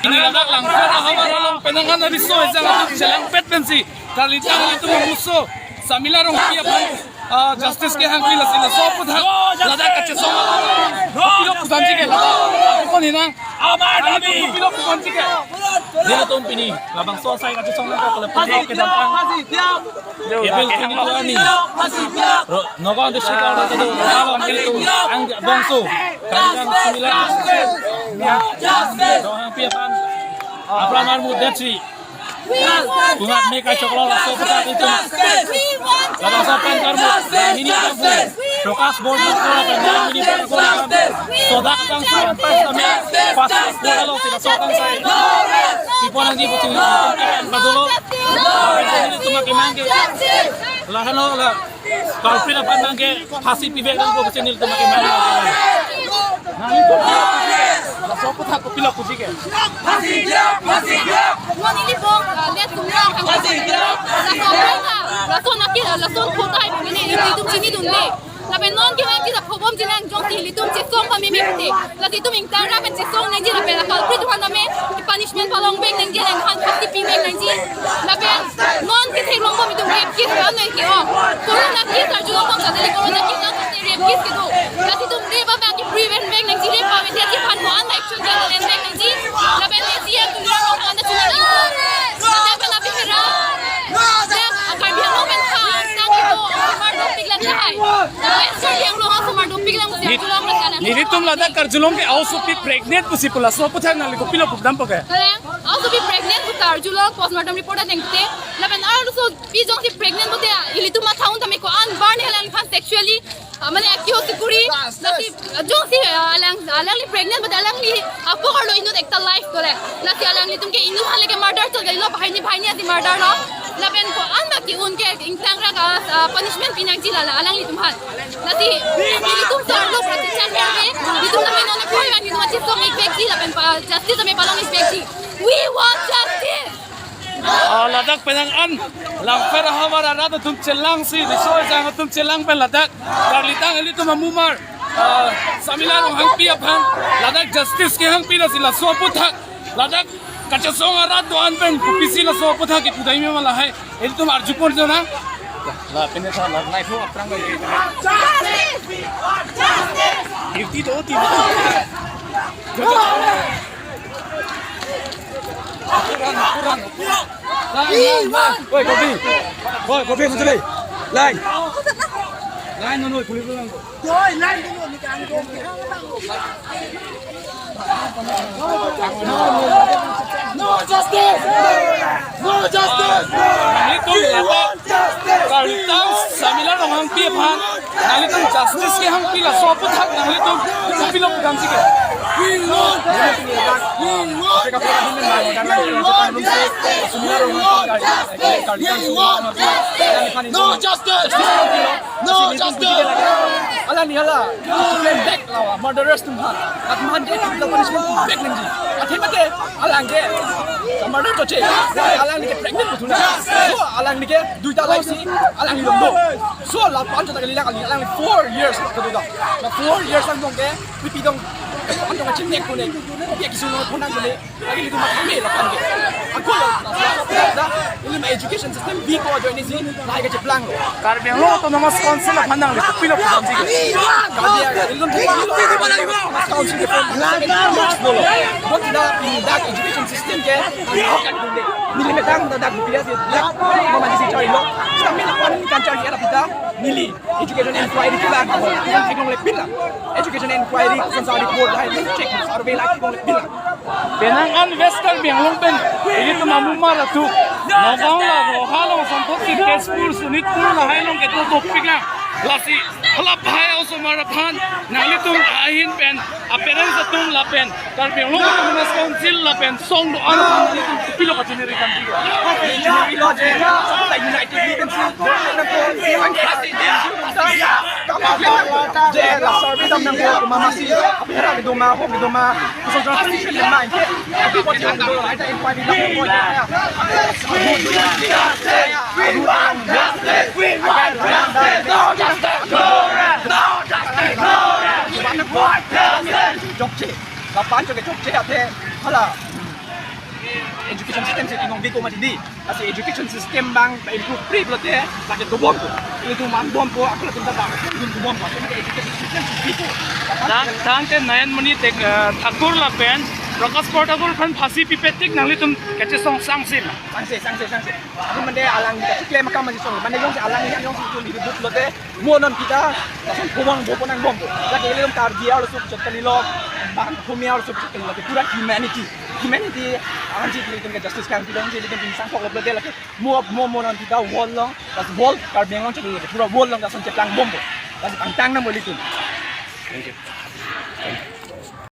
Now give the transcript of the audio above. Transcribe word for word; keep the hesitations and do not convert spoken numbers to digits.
Pini ladak Langpher ahavar along penang an ariso ejang atum chelangpet pensi karlitang atum amuso Samila Rongpi aphan, ah, justice kehangpi lasi laso aphuthak ladak kachesong. Kopilo pudamji ke ladak? Ako pon hinang. Amar dami. Kopilo pudamji ke? Nelitum pini labangso asai kachesong nangkok le pudok kedamtang. April twenty-two arni Ro-, Nagaon district along kedo, along kedo, ang bongso, kalikan sembilan, Rohangpi aphan apran armu detsi, kumat me kachoklo laso aphuthak itum, labangso apran karmu, nini karmu, Prakash Borgi aphan, nini karmu, sodak kangsi, pas kami, pas, pas, laso kangsai, ipo nangji pusi, itum ke kan padolo, itum ke mangke, lahano la. Culprit aphan nangke phasi pivek nangpo pusi nelitum ke mari. Nangtum laso aphuthak kopilo puji ke? Mo neli bong, ah, let sumra khang. Laso aphrang, laso naki, laso aphuthak ini, ilitum chinidunde. Lapen non ke nangke laphobom jinang jongsi ilitum chesong pameme pute. Lasi itum ingtang ra pen chesong nangji lapen la culprit aphan tame punishment palongvek nangji, lapen phasi pivek nangji. Lapen non ketheklong bom itum rape case kan nangke-ong. Corona case arjulong bom sa dali corona case nang te rape case kedo. Lasi itum rape abang ke prevent vek nangji, rape pavete ji aphan ko-an action ke lenvek nangji. Lapen S D M tum rong kan na chunang ingko. Lapen abihira. Lapen akarbi hamo pen kha tang kedo. Sumar dopik lang lahai. Lapen Karbi Anglong asomar dopik lang si Ni-, arjulong lang kan. Nelitum ladak karjulong ke aosopi pregnant pusi pu laso aphuthak nangli kopilo pudampo ke? Kaliang, aosopi pregnant pu ta arjulong postmortem report ateng te. Lapen arlosopi jongsi pregnant pute ilitum athang tame ko-an bar ne alangphan sexually, ah, mane accuse kori. Lasi, ah, jongsi, ah, alang, alangli pregnant pute alangli, ah, apok arlo inut ekta life dole. Lasi alanglitum ke inut aphan le ke murder chot lo, banghini banghini asi murder lo. Lapen ko-an baki un ke ingtang ra ka, ah, punishment pinangji la, la alanglitum aphan. Lasi ilitum sarlo prati chan berbe, ilitum tame non koi bang ilitum chesong ikvekji lapen pa justice tame palong ikvekji. We want justice. Ah, ladak penang an Langpher ahavar arat atum chelangsi, riso ejang atum chelang pen ladak karlitang ilitum amumar, ah, Samila Ronghangpi aphan ladak justice kehangpi lasi laso aphuthak ladak kachesong arat do-an pen kopisi laso aphuthak kipudai me ma lahai. Ilitum arjupon jona. La pene tha la nai pho aphrang. Duty to ti. Kurang, kurang. Line, line, line. Oi, kopi. Oi, kopi, muncul. Line. Line, no, no, police lang. No justice! No justice! Nelitum ladak karlitang Samila Ronghangpi aphan nelitum justice kehangpi laso aphuthak nelitum kopilo pudamji ke? We want justice! We want justice! We want justice! We want justice! No justice! No justice! Alangli hala, claim back lawa, murderers atum ha. Atum ha death capital punishment back nangji. Athe mate, alangli ke, murder to che, alangli ke pregnant puthuna. So, alangli ke duita life si, alangli longdo. So, la pancho ta kali la kali, alangli four years kedo da. La four years along ke, pipi dong, anjong chin nek kone, pipi kisu lo ponang kone. Lagi ilitum mathame lapen ke. Ako la, la, la, la, ilitum education system weak ko ajoine si, lahai kacheplang lo. Karbi Anglong Autonomous Council aphan nangli kopilo pudamji ke? Karbi Anglong, ilitum Karbi Anglong Autonomous Council ke pon, second most bolo. Bon tina pini dak education system ke, neli metang dak dak bias ya, dak, mama di si chari lo. Kita mila pan kan chari ada pita, neli. Education inquiry kelang, kelang theklongle pinlang. Education inquiry, census report lahai, check, survey lahai theklongle pinlang. Penang an West Karbi Anglong pen, ilitum amumar atum, Nagaon la Roha along Sanpot Kir, Tezpur, Sonitpur lahai along kedo dopik lang. Lasi, halabhai osomar aphan, nanglitum ahin pen, a-parents atum lapen, Karbi Anglong Autonomous Council lapen song do-an aphan nelitum kopilo kachiniri kan tiga. Chiniri lo je, ta united ni kan si. Kama kama je la survey dam nangpo, mama si. Apera kedo ma, ho kedo ma. Kusong jang solution le ma ke. Api pot yang do la ta inquiry la ko ya. Jokche. Lapan chokche athe hala. Education system si tinong deko mati di. Lasi education system abang improve pri pulote lake dobompo. Ilitum mangbompo, ako latum ta bang ilitum dobompo. Lasi education system si deko. Tang tangte Nayanmani Tek, eh, Thakur lapen Prakash Kaur Thakur aphan phasi pipetik nanglitum kachesong sangse ma? Sangse, sangse, sangse. Ako mane alang kachiklem akam masisong. Mane jongsi alang yang jongsi itum hidup lote mo non kita langsung puang bo ponang bompo. Lake ilitum Karbi arloso chot kalilo, bang Bhumia arloso chot kalilo. Pura humanity, humanity ansi ilitum ke justice kangpidun si ilitum pingsang pok lote lake mo mo mo non kita world along, lasi world Karbi Anglong chot kalilo, pura world along lason cheplang bompo. Lasi pangtang nangpo ilitum. Thank you.